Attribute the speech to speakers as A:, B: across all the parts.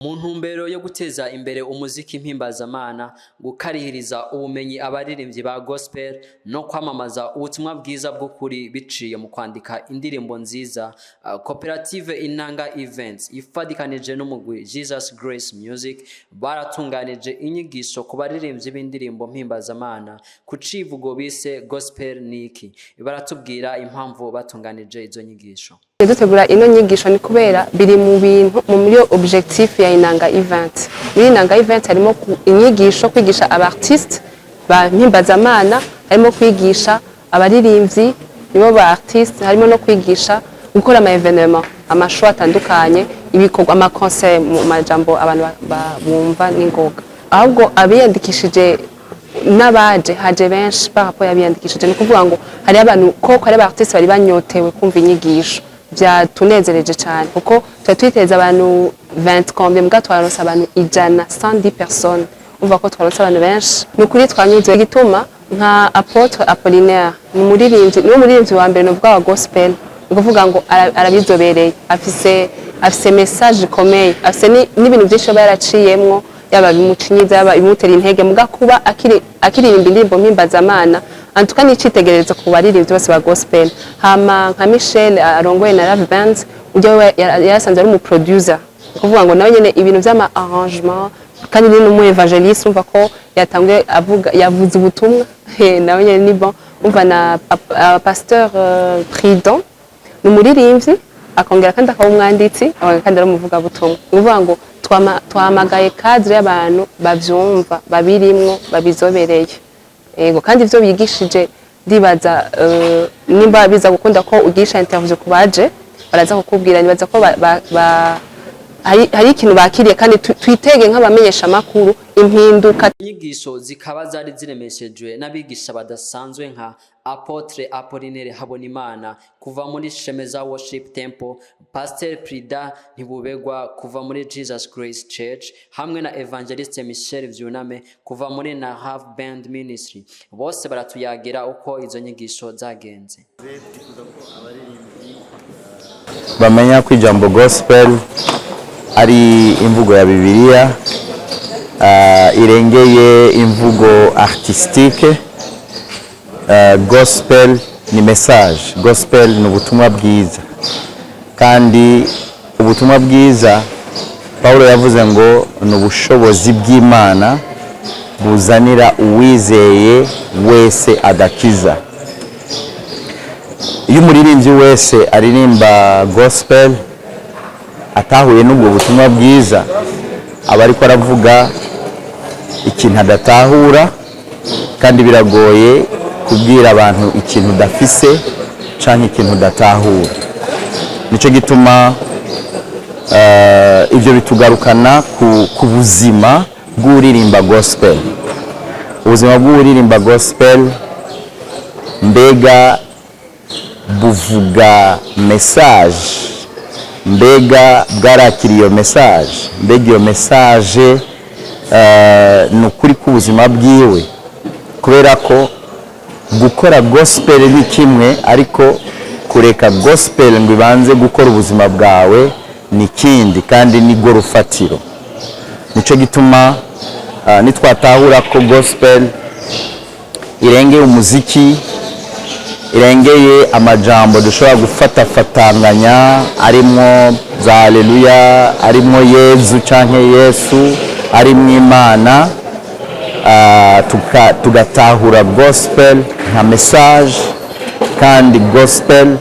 A: Mu ntumbero yo guteza imbere umuziki mpimbazamana, gukarihiriza ubumenyi abaririmbyi ba gospel no kwamamaza ubutumwa bwiza bw'ukuri biciye mu kwandika indirimbo nziza, koperative Inanga Events ifadikanije n'umugwi Jesus Grace Music baratunganije inyigisho ku baririmbyi b'indirimbo mpimbazamana ku civugo bise "Gospel niki". Baratubwira impamvu batunganije izo nyigisho.
B: Dutegura ino nyigisho ni kubera biri mu bintu muri objectif ya Inanga Event. Muri Inanga Event harimo inyigisho, kwigisha aba artiste ba mpimbazamana, harimo kwigisha abaririmbyi nibo ba artiste, harimo no kwigisha gukora ama événement, ama show atandukanye, ibikorwa, ama concert, mu majambo abantu bumva n'ingoga. Ahubwo abiyandikishije n'abaje, haje benshi par rapport y'abiyandikishije. Ni ukuvuga ngo hari abantu koko, hari aba artiste bari banyotewe kumva inyigisho. Byatunezereje cyane kuko tuba twiteza abantu 20 combien, mbwa twaronse abantu 100, 110 personnes. Umva ko twaronse abantu benshi, ni ukuri twanyuze. Igituma nka Apôtre Apollinaire ni umuririmbyi, niwe muririmbyi wa mbere nuvuga wa gospel, ni ukuvuga ngo arabizobereye, afise message ikomeye, afise n'ibintu byinshi aba yaraciyemwo, yaba bimucinyiza, yaba bimutera intege, muga kuba akiririmba indirimbo mpimbazamana antuka ni icitegererezo ku baririmbyi bose ba gospel. Hama nka Michel arongoye na Love Band, ujya we yarasanzwe ari umu producer, ni ukuvuga ngo nawe nyene ibintu vy'ama arrangement, kandi ni n'umu évangéliste. Umva ko yatanguye avuga, yavuze ubutumwa, nawe nyene ni bon. Umva na pasteur Prudent ni umuririmbyi, akongera kandi akaba umwanditsi, akongera kandi ari umuvugabutumwa. Ni ukuvuga ngo twahamagaye cadre y'abantu bavyumva, babirimwo, babizobereye. Yego, kandi ivyo bigishije ndibaza nimba biza gukunda ko ugisha interview ku baje, baraza kukubwira. Nibaza ko hari ikintu bakiriye, kandi twitege nk'abamenyesha makuru impinduka.
A: Inyigisho zikaba zari ziremeshejwe n'abigisha badasanzwe nka Apôtre Apollinaire Habonimana kuva muri Shemeza Worship Temple, Pasteur Prida Ntibubegwa kuva muri Jesus Grace Church, hamwe na Evangeliste Michel Vyuname kuva muri Nahav Band Ministry. Bose baratuyagira uko izo nyigisho zagenze.
C: Bamenya ko ijambo gospel ari imvugo ya Bibiliya, irengeye imvugo artistique. Gospel ni message, gospel ni ubutumwa bwiza, kandi ubutumwa bwiza Paulo yavuze ngo ni ubushobozi bw'Imana buzanira uwizeye wese agakiza. Iyo umuririmbyi wese aririmba gospel atahuye n'ubwo butumwa bwiza, aba ariko aravuga ikintu adatahura, kandi biragoye kubwira abantu ikintu udafise canke ikintu udatahura. Nicyo gituma ibyo bitugarukana ku buzima bw'uririmba gospel. Ubuzima bw'uririmba gospel mbega buvuga message? Mbega bwarakiriye iyo message? Mbega iyo message ni ukuri k'ubuzima bwiwe? Kubera ko gukora gospel ni kimwe, ariko kureka gospel ngo ibanze gukora ubuzima bwawe ni ikindi, kandi ni rwo rufatiro. Nicyo gituma nitwatahura ko gospel irengeye umuziki, irengeye amajambo dushobora gufatafatanganya arimo za haleluya, arimo Yezu canke Yesu, arimo Imana, tugatahura gospel nka message. Kandi gospel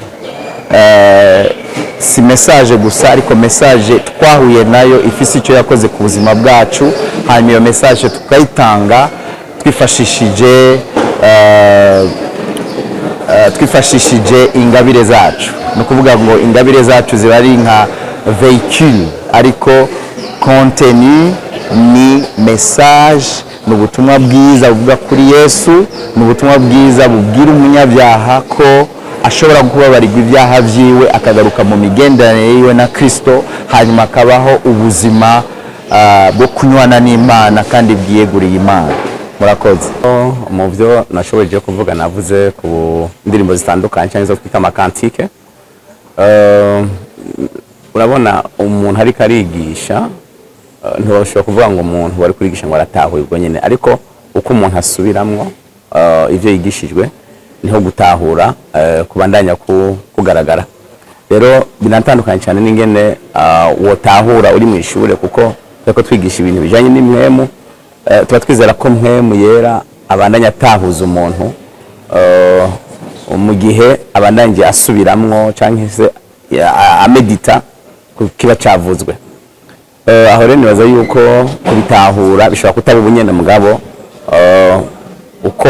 C: si message gusa, ariko message twahuye nayo ifise icyo yakoze ku buzima bwacu, hanyuma iyo message tukayitanga twifashishije ingabire zacu. Ni ukuvuga ngo ingabire zacu ziba ari nka véhicule, ariko contenu ni message, ni ubutumwa bwiza buvuga kuri Yesu, ni ubutumwa bwiza bubwira umunyabyaha ko ashobora kubabarirwa ibyaha byiwe, akagaruka mu migenderanire yiwe na Kristo, hanyuma akabaho ubuzima bwo kunywana n'Imana kandi bwiyeguriye Imana. Murakoze.
D: Mu byo nashoboye kuvuga, navuze ku ndirimbo zitandukanye cyangwa izo twita ama cantiques. Urabona umuntu ariko arigisha. Ntiwashobora kuvuga ngo umuntu wari kurigisha ngo aratahuye ubwo nyine, ariko uko umuntu asubiramwo ivyo yigishijwe niho gutahura kubandanya kugaragara. Rero binatandukanye cyane n'ingene wotahura uri mu ishure, kuko turiko twigisha ibintu bijanye n'impwemu. Tuba twizera ko Mpwemu Yera abandanya atahuza umuntu mu gihe abandanye asubiramwo canke se amedita ku kiba cavuzwe. Aho rero nibaza yuko kubitahura bishobora kutaba ubunyene, mugabo uko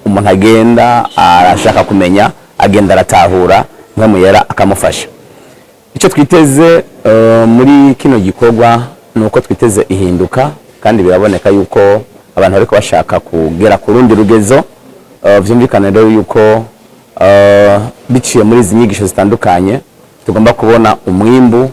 D: umuntu agenda arashaka kumenya, agenda aratahura, Mpwemu Yera akamufasha. Icyo twiteze muri kino gikorwa ni uko twiteze ihinduka, kandi biraboneka yuko abantu bariko bashaka kugera ku rundi rugezo. Vyumvikana rero yuko biciye muri izi nyigisho zitandukanye tugomba kubona umwimbu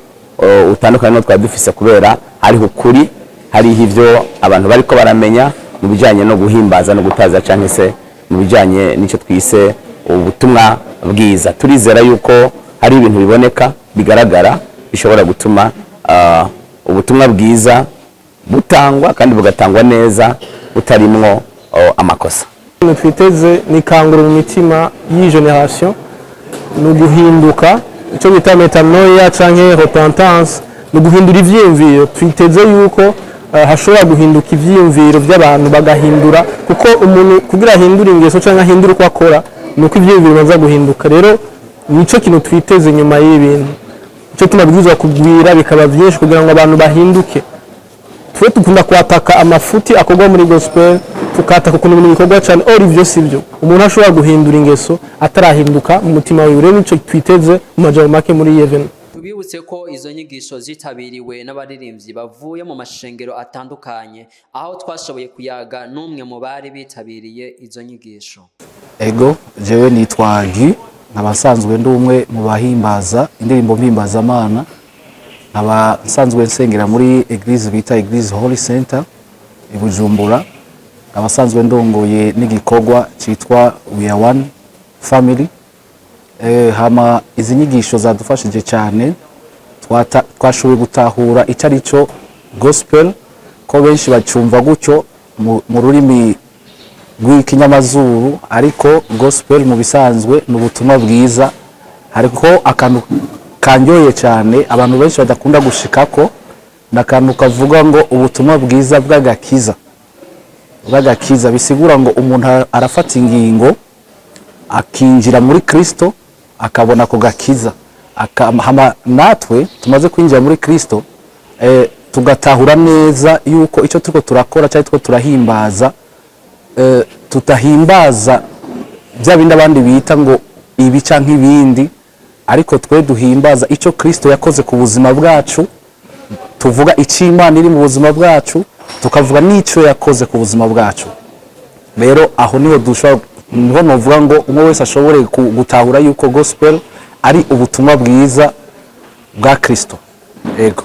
D: utandukanye n'uwo twari dufise, kubera hariho ukuri, hariho ivyo abantu bariko baramenya mu bijanye no guhimbaza no gutaza, canke se mu bijanye n'icyo twise ubutumwa bwiza. Turizera yuko hari ibintu biboneka, bigaragara, bishobora gutuma ubutumwa bwiza butangwa kandi bugatangwa neza, butarimwo amakosa.
E: Ikintu twiteze ni kangura mu mitima y'iyi génération, ni uguhinduka, icyo bita metanoia canke repentance, ni uguhindura ivyiyumviro. Twiteze yuko hashobora guhinduka ivyiyumviro by'abantu, bagahindura, kuko umuntu kugira ahindure ingeso canke ahindure uko akora ni uko ivyiyumviro bibanza guhinduka. Rero nico kintu twiteze nyuma y'ibi bintu, nico tumabwirizwa kugwira bikaba vyinshi kugira ngo abantu bahinduke. Twe dukunda kwataka amafuti akorwa muri gospel, tukataka ukuntu ibintu bikorwa cyane. Or ivyo si byo. Umuntu ashobora guhindura ingeso atarahinduka mu mutima wiwe. Rero nico twiteze mu majambo make muri iyi event.
A: Tubibutse ko izo nyigisho zitabiriwe n'abaririmbyi bavuye mu mashengero atandukanye, aho twashoboye kuyaga n'umwe mu bari bitabiriye izo nyigisho.
F: Ego, jewe nitwa Guy, nkaba nsanzwe ndi umwe mu bahimbaza indirimbo mpimbazamana, nkaba nsanzwe nsengera muri église bita Église Holy Center i Bujumbura, nkaba nsanzwe ndongoye n'igikorwa cyitwa We Are One Family. Hama izi nyigisho zadufashije cyane. Twashoboye gutahura icyo ari cyo gospel, ko benshi bacyumva gutyo mu rurimi rw'ikinyamazuru, ariko gospel mu bisanzwe ni ubutumwa bwiza. Hariko akantu kanyoye cyane abantu benshi badakunda gushikako, ni akantu kavuga ngo ubutumwa bwiza bw'agakiza. Bw'agakiza bisigura ngo umuntu arafata ingingo akinjira muri Kristo, akabona ako gakiza. Hama natwe tumaze kwinjira muri Kristo, tugatahura neza yuko icyo turiko turakora cyangwa turiko turahimbaza, tutahimbaza bya bindi abandi bita ngo ibi canke ibindi, ariko twe duhimbaza icyo Kristo yakoze ku buzima bwacu. Tuvuga icyo Imana iri mu buzima bwacu, tukavuga n'icyo yakoze ku buzima bwacu. Rero aho niho dushobora, niho novuga ngo umwe wese ashobore gutahura yuko gospel ari ubutumwa bwiza bwa Kristo. Ego.